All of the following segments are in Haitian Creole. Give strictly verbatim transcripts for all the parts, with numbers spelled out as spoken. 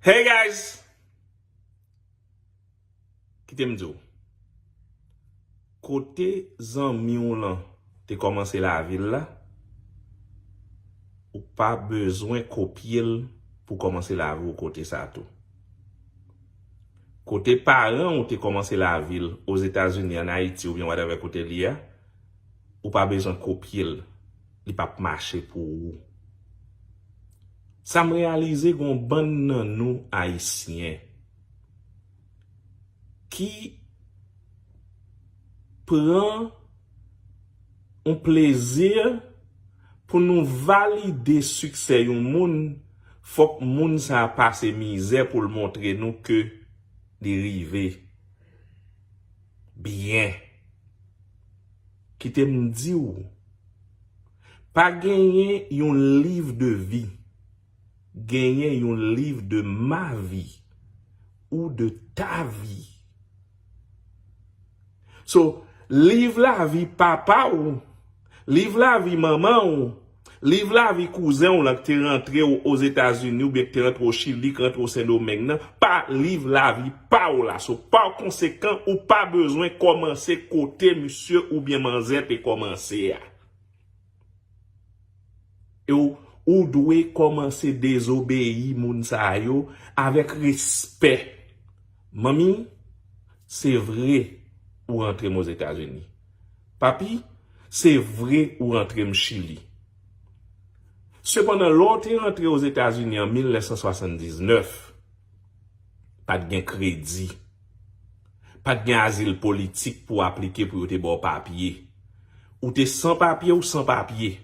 Hey guys! Kite m di w. Kote zanmi w lan te kòmanse lavi l la, ou pa bezwen kopye l pou kòmanse lavi w kote sa tou. Kote paran w te kòmanse lavi l Ozetazini, ann Ayiti oubyen whatever kote li a, ou pa bezwen kopye l. Li p ap mache pou ou. Sa m reyalize, gen yon bann nan nou Ayisyen ki pran yon plezi pou nou valide siksè yon moun, fòk moun sa a pase mizè pou l montre nou ke li rive byen. Kite m di w, pa genyen yon liv de vi, genyen yon liv de ma vie ou de ta vie. So, liv lavi papa w, liv lavi manman w, liv lavi kouzen w lan ki te rantre w Ozetazini oubyen ki te rantre w Chili, ki rantre w Sendomeng nan, pa liv lavi pa w la. So, pa konsekan, ou pa bezwen kòmanse kote misye oubyen manzè te kòmanse a. E w, ou dwe kòmanse dezobeyi moun sa yo avèk respè. Manmi, se vre ou rantre m Ozetazini. Papi, se vre ou rantre m Chili. Sepandan, lè w te rantre Ozetazini an mil nèf san swasanndiznèf, pa t gen kredi. Pa t gen azil politik pou w aplike pou yo te ba w papye. Ou te san papye, ou san papye.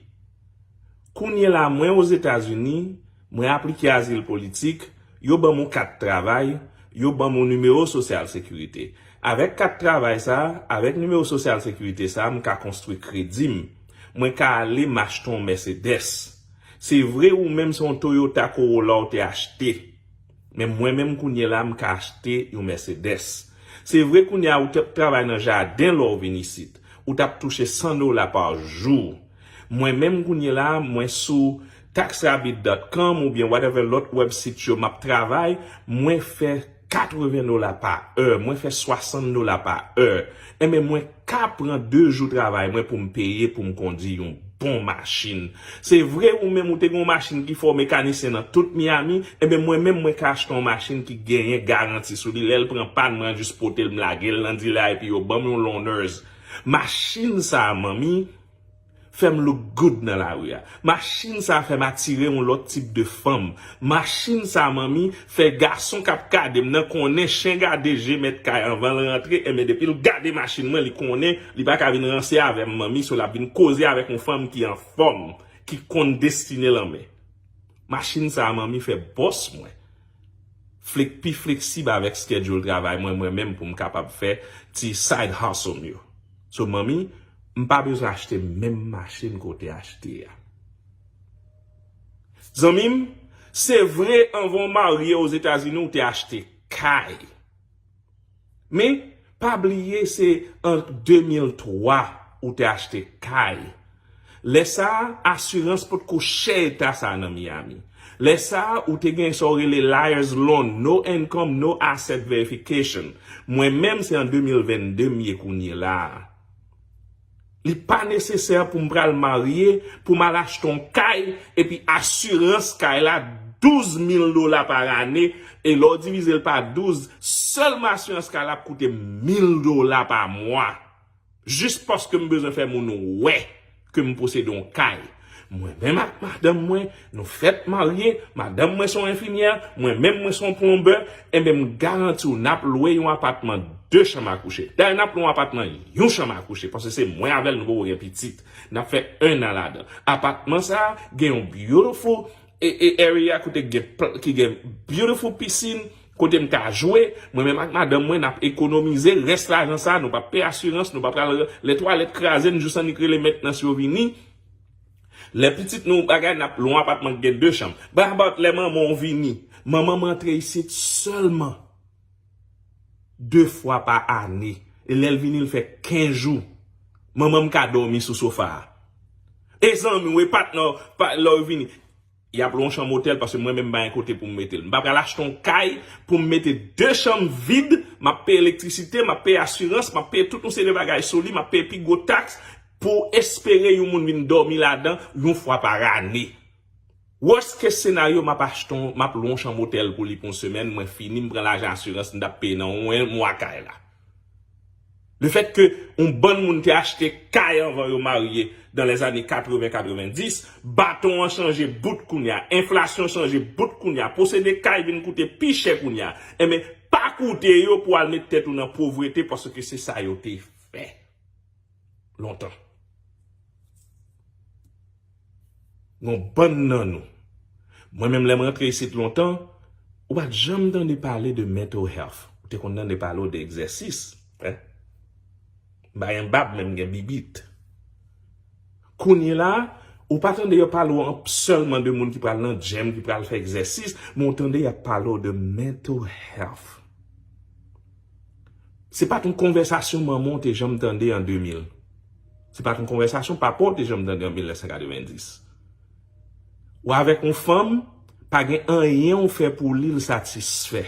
Kounye la, mwen Ozetazini, mwen aplike azil politik, yo ban m yon kat travay, yo ban m yon nimewo sosyal sekirite. Avèk kat travay sa a, avèk nimewo sosyal sekirite sa a, m ka konstwi kredi m. Mwen ka ale m achte yon Mercedes. Se vre ou menm se yon Toyota Corolla ou te achte. Men mwen menm kounye la, m ka achte yon Mercedes. Se vre kounye a ou t ap travay nan jaden lè w vin isit. Ou t ap touche san dola pa jou. Mwen menm kounye la, mwen sou tax rabbit dot com oubyen whatever lòt website yo m ap travay, mwen fè katreven dola pa è, mwen fè swasant dola pa è. Enben, mwen ka pran de jou travay mwen pou m peye pou m kondui yon bon machin. Se vre ou menm ou te gen yon machin ki fè w mekanisyen nan tout Miami, enben mwen menm mwen ka achte yon machin ki genyen garanti sou li. Lè l pran pàn, mwen jis pote l, m lage l nan dilè a epi yo ban m yon loaners. Machin sa a, manmi, fè m look good nan lari a. Machin sa a fè m atire yon lòt tip de fanm. Machin sa a, manmi, fè gason k ap gade m nan konnen chen gade je mèt kay anvan l rantre, enben depi l gade machin mwen, li konnen li pa ka vin ranse avè m, manmi, so l ap vin koze avèk yon fanm ki anfòm, ki konn destine l an men. Machin sa a, manmi, fè bòs mwen flek-, pi fleksib avèk schedule travay mwen, mwen menm, pou m kapab fè ti side hustle m yo. So, manmi, m pa bezwen achte menm machin ke w te achte a. Zanmi m, se vre, anvan w marye Ozetazini, w te achte kay. Men, pa bliye, se an de mil twa ou te achte kay. Lè sa a, asirans potko chè eta sa a nan Miami. Lè sa a, ou te gen sa w rele liar's loan, no income, no asset verification. Mwen menm, se an de mil vennde m ye kounye la a. Li pa nesesè pou m pral marye, pou m al achte yon kay, epi asirans kay la douz mil dola pa ane, e lè w divize l pa douz, sèlman asirans kay la ap koute mil dola pa mwa. Jis paske m bezwen fè moun wè ke m posede yon kay. Mwen menm ak madanm mwen, nou fèk marye, madanm mwen se yon enfimyè, mwen menm mwen se yon plonbè, enben m garanti w n ap lwe yon apatman de chanm a kouche. Dayè n ap lwe yon apatman yon chanm a kouche, paske se mwen avè l nou poko gen pitit. N ap fè en an ladan. Apatman sa a gen yon beautiful e, e area kote ki gen pl-, ki gen beautiful piscine, kote m ka jwe, mwen menm ak madanm mwen, n ap ekonomize rès lajan sa a, nou p ap peye asirans, nou p ap pral lè twalèt kraze n, jis annik rele mentnans yo vini. Lè pitit nou bagay, n ap lwe yon apatman ki gen de chanm. But how about lè manman w vini? Manman m antre isit sèlman de fwa pa ane. E lè l vini, l fè kenz jou. Manman m ka dòmi sou sofa a. E zanmi w, e patnè w, pa, lè w vini. Y ap lwe yon chanm otèl paske mwen menm m pa gen kote pou m mete l. M pa pral achte yon kay pou m mete de chanm vid, m ap peye elektrisite, m ap peye asirans, m ap peye tout yon seri de bagay sou li, m ap peye pi gwo taks pou espere yon moun vin dòmi ladan yon fwa pa ane. Worst case scenario, m ap achte yon, m ap lwe yon chanm otèl pou li pou yon semèn, mwen fini, m pran lajan asirans, m t ap peye nan yon mwa kay la. Le fait que yon bann moun te achte kay anvan yo marye dans les années quatre-vingts quatre-vingt-dix, baton an chanje bout kounye a, enflasyon chanje bout kounye a, posede kay vin koute pi chè kounye a. Enben, pa koute yo pou al met tèt ou nan povrete paske se sa yo te fè lontan. Yon bann nan nou. Mwen menm lè m rantre isit lontan, ou pa t janm tande pale de mental health. Ou te konn tande pale w de egzèsis. Hein? M pa gen bab, men m gen bibit. Kounye la, ou pa tande yo pale w an- sèlman de moun ki pral nan gym, ki pral fè egzèsis, men ou tande y ap pale w de mental health. Se pa t yon konvèsasyon manman w te janm tande an de mil. Se pa t yon konvèsasyon papa w te janm tande an mil nèf san katrevenndis. Ou avèk yon fanm, pa gen anyen ou fè pou li, l satisfè.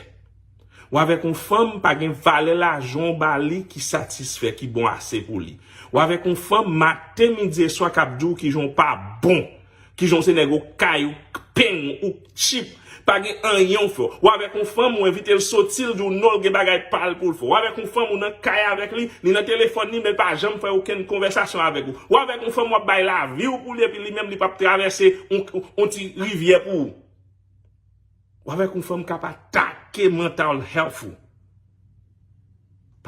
Ou avèk yon fanm, pa gen valè lajan w ba li ki satisfè, ki bon ase pou li. Ou avèk yon fanm, maten, midi e swa, k ap di w kijan w pa bon, kijan w se nèg ou kay, ou peng, ou cheap, pa gen anyen w fè. Ou avèk yon fanm, ou envite l soti, l di w non, l gen bagay pa l pou l fè. Ou avèk yon fanm, ou nan kay avèk li, li nan telefòn li, men l pa janm fè okenn konvèsasyon avèk ou. Ou avèk yon fanm, w ap bay lavi w pou li, epi li menm, li p ap travèse yon, yon ti rivyè pou ou. Ou avèk yon fanm k ap atake mental health ou.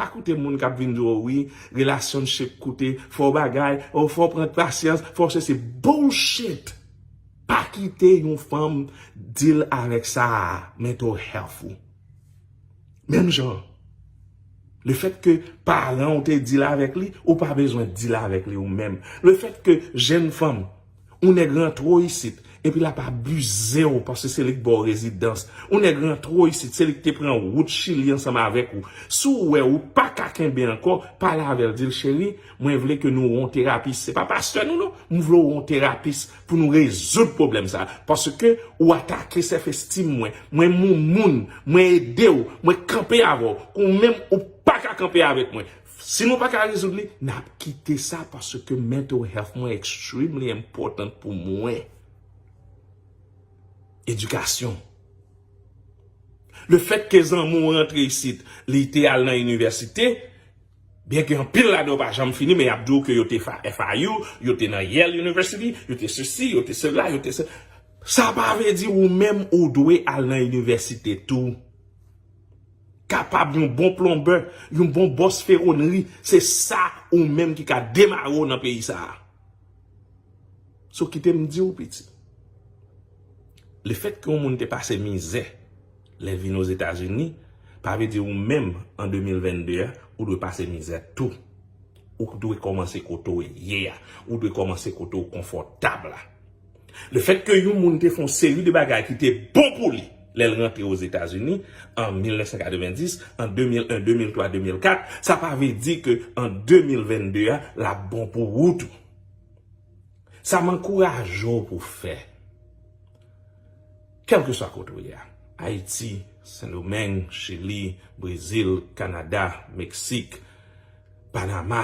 Pa koute moun k ap vin di w, "Wi, relationship koute, fò w bagay, o, fò w pran pasyans, fò w sesi." Bullshit! Pa kite yon fanm deal avèk sa a, mental health ou. Menm jan, le fait que paran w te deal avèk li, ou pa bezwen deal avèk li ou menm. Le fait que jèn fanm, yon nèg rantre w isit, epi l ap abize w, paske se li k ba w rezidans. Yon nèg rantre w isit, se li k te pran wout Chili ansanm avèk ou. Si w wè ou pa ka kenbe ankò, pale avè l, di l, "Cheri, mwen vle ke nou wè yon terapis." Se pa pastè nou, non. M vle w wè yon terapis pou nou rezoud pwoblèm sa. Paske ou atake self esteem mwen. Mwen moun, moun, mwen ede w, mwen kanpe avè w. Ou menm, ou pa ka kanpe avèk mwen. Si nou pa ka rezoud li, n ap kite sa paske mental health mwen extremely important pou mwen. Edikasyon. Le fait que zanmi w rantre isit, li te al nan inivèsite, byen ke anpil ladan yo pa janm fini, men y ap di w ke yo te fa-, F I U, yo te nan Yale University, yo te sesi, yo te sela, yo te se-, sa pa vle di ou menm ou dwe al nan inivèsite tou. Kapab yon bon plonbè, yon bon bòs fewonri, se sa ou menm ki ka demare w nan peyi sa a. So, kite m di w, piti. Le fait que yon moun te pase mizè lè l vin Ozetazini, pa vle di ou menm, an de mil vennde a, ou dwe pase mizè tou. Ou dwe kòmanse kote w ye a. Ou dwe kòmanse kote w konfòtab la. Le fait que yon moun te fè yon seri de bagay ki te bon pou li lè l rantre Ozetazini an mil nèf san katrevenndis, an de mil en, de mil twa, de mil kat, sa pa vle di ke an de mil vennde a, l ap bon pou ou tou. Sa m ankouraje w pou w fè, kèlkeswa kote w ye a, Ayiti, Sendomeng, Chili, Brezil, Kanada, Meksik, Panama,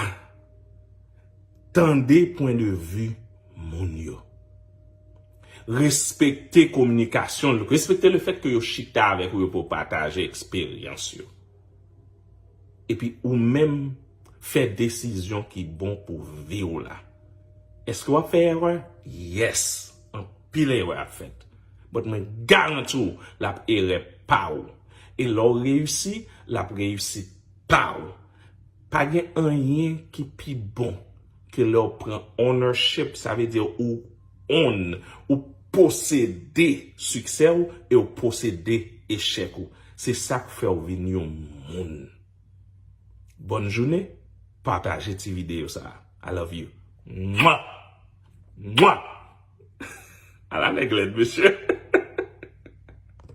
tande pwen de vi moun yo. Respekte kominikasyon, respekte le fait que yo chita avèk ou, yo pou pataje eksperyans yo. Epi ou menm, fè desizyon ki bon pou vi w la. Èske w ap fè erè? Yes. Anpil erè ap fèt. But mwen garanti w, l ap erè pa w. E lè w reyisi, l ap reyisi pa w. Pa gen anyen ki pi bon ke lè w pran ownership, sa vle di ou own, ou posede siksè w e ou posede echèk ou. Se sa k fè w vin yon moun. Bòn jounen, pataje ti videyo sa a. I love you. Mwa! Mwa! Ala nèg lèd, mesye.